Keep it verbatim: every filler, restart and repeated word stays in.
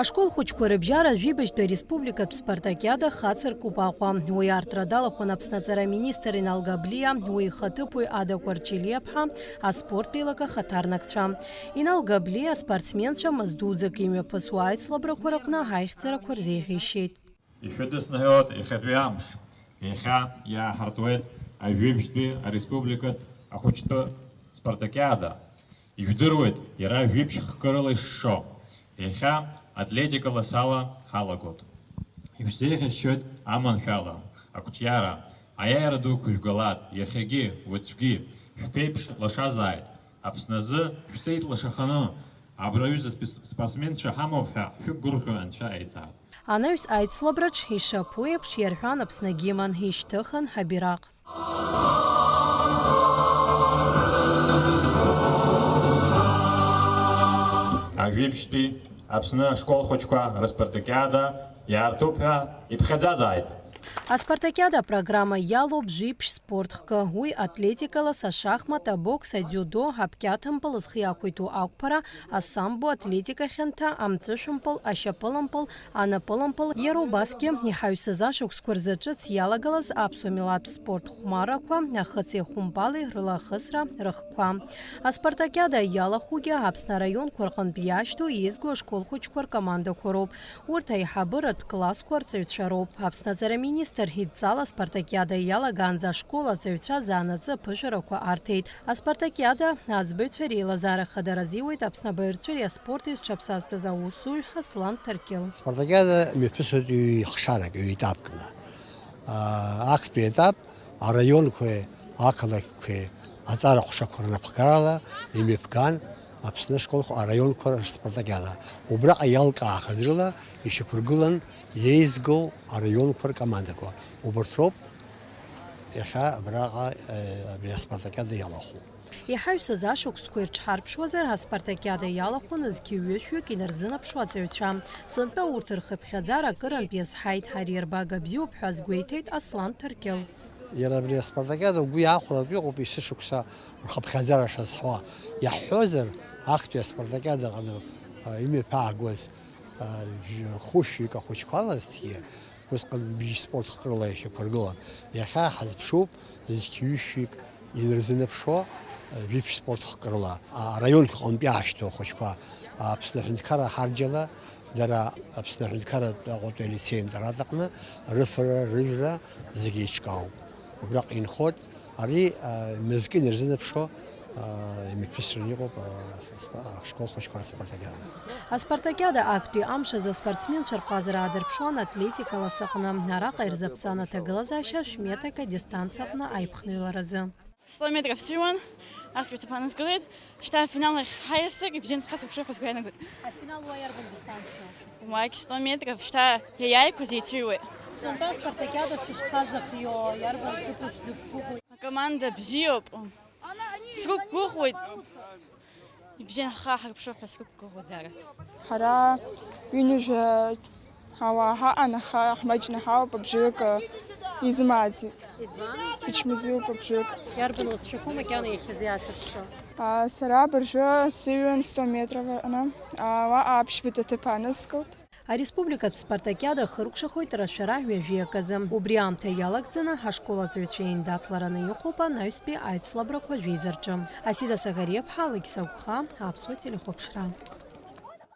Ашкол хәыҷқәа рыбжьара жәибжьтәи ареспубликатә спартакиада хацыркуп Аҟәа. Уи аартра далахәын Аԥсны аҵара аминистр Инал Габлиа, уи ихаҭыԥуаҩ Ада Кәарҷелиаԥҳа, аспорттә еилак ахаҭарнакцәа. Инал Габлиа аспортсменцәа мыз дуӡӡак имҩаԥысуа аицлабрақәа рыҟны аихьӡарақәа рзеиӷьеишьеит. Ишәыдысныҳәалоит иахьатәи амш. Иахьа иааҳартуеит ажәибжьтәи ареспубликатә ахәыҷтәы спартакиада. Ижәдыруеит, иара жәибжь хкы рыла ишшо. Иахьа атлетика ласала ҳалагоит. Ишәзеиӷьасшьоит аманшәала, ақәҿиара, аиааира дуқәа жәгалат, иахьагьы, уаҵәгьы, шәԥеиԥш лашазааит. Аԥсны азы шәцеит лашаханы, абра аҩыза спес-, спортсменцәа ҳамоуп ҳәа шәықәгәырӷьо Анцәа еиҵааит. Анаҩс аицлабраҿ, ишаԥу еиԥш, иарҳәан Аԥсны агимн, ишьҭыхын ҳабираҟ. Ажәибжьтәи Аԥсны ашкол хәыҷқәа рыспартакиада иаартуп ҳәа иԥхьаӡазааит. Аспартакиада апрограмма иалоуп жәибжь спорт хкы, уи атлетикала, ашахмат, абокс, адиудо, аԥқьаҭымпыл, зхы иақәиҭу ақәԥара, асамбо, атлетика хьанҭа, амҵәышәымпыл, ашьапылампыл, анапылампыл, иара убасгьы иҳаҩсыз ашықәсқәа рзы ҿыц иалагалаз аԥсуа милаҭтә спорт хәмаррақәа, ахыци ахәымпали рылахысра рыхқәа. Аспартакиада иалахәугьы Аԥсны араионқәа рҟынтә иашьҭоу еизго ашкол хәыҷқәа ркомандақәа роуп. Урҭ аиҳабыратә классқәа рҵаҩцәа роуп. Аԥсны аҵара аминистр идҵала аспартакиада иалагаанӡа ашкол аҵаҩцәа заанаҵы аԥышәарақәа арҭеит. Аспартакиада аӡбаҩцәа реилазаара хадара азиуеит Аԥсны абаҩрҵәыреи аспорти зҽаԥсазтәыз аусзуҩ Аслан Ҭаркьыл. Аспартакиада мҩаԥысуеит ҩ-хшарак, ҩ-етапкны. Аа, актәи етап араионқәеи ақалақьқәеи аҵара ҟәшақәа рнапхгарала имҩаԥган Аԥсны ашколқәа араионқәа рспартакиада. Убраҟа иалкаахаз рыла ишьақәыргылан еизгоу араионқәа ркомандақәа. Убарҭ роуп иахьа абраҟа, э, абри аспартакиада иалахәу. Иҳаҩсыз ашықәсқәа ирҽҳарԥшуазар, аспартакиада иалахәын зқьи ҩышәҩык инарзынаԥшуа аҵаҩцәа. Сынтәа урҭ рхыԥхьаӡара акырынтә иазҳаит, ари арбага бзиоуп ҳәа азгәеиҭеит Аслан Ҭаркьыл. Иара абри аспартакиада угәы иаахәартә иҟоуп есышықәса рхыԥхьаӡара шазҳауа. Иаҳҳәозар, актәи аспартакиада аҟны, а, имҩаԥаагоз, а, жә-, хәышәҩык ахәыҷқәа алазҭгьы, усҟан бжь спорт хкы рыла ишьақәыргылан. Иахьа ҳазԥшуп зқьи ҩышәҩык инарзынаԥшуа, а, жәиԥшь спорт хкы рыла. А, араионқәа аҟынтә иаашьҭоу ахәыҷқәа, а, Аԥсны аҳәынҭқарра ҳарџьала, дара Аԥсны аҳәынҭқарратә Аҟәатәи алицеи аинтернат аҟны рыфара, рыжәра зегьы еиҿкаауп. Убраҟа инхоит. Ари, а, мызкы инарзынаԥшуа, а, имҩаԥысран иҟоуп, а, аспа-, ашкол хәыҷқәа рыспартакиада. Аспартакиада актәи амш азы аспортсменцәа рҟазара аадырԥшуан атлетика лас аҟны. Араҟа ирзаԥҵан аҭагылазаашьа шә-метрак адистанциа аҟны аиԥхныҩларазы. Сто метров сыҩуан, актәи аҭыԥ анысгылеит. Шьҭа афинал ахь ҳаиасыр, ибзиан схы сыԥшыр ҳәа сгәы иаанагоит. Афинал уа иарбан дистанциа? Уагь сто метров, шьҭа иаиааиқәаз еицыҩуеит. Сынтәа аспартакиада шәышԥазыхио, иарбан ҭыԥ шәзықәгәыӷуеит? Акоманда бзиоуп. Сгәы қәгәыӷуеит. Ибзиан ҳхы аҳарԥшыр ҳәа сгәы қәгәыӷуеит даараӡа. Ҳара ҩынҩажәа ҳауаа ҳаҟан, аха ҳмаҷны ҳауп, абжаҩык изымааӡеит. Избан? Ичмазаҩуп абжаҩык. Иарбан лҵшәақәоу макьана иахьазы иаашәырԥшуа? А, сара абыржәы сыҩуан сто метров аҟны. А, уаҟа аԥшьбатәи аҭыԥ ааныскылт. Ареспубликатә спартакиада ахыркәшахоит рашәара ҩажәи аказы. Убри аамҭа иалагӡаны ҳашкол аҵаҩцәа еиндаҭлараны иҟоуп анаҩстәи аицлабрақәа жәеиза рҿы. Асида Саӷариаԥҳа, Алықьса Гәха, Аԥсуа телехәаԥшра.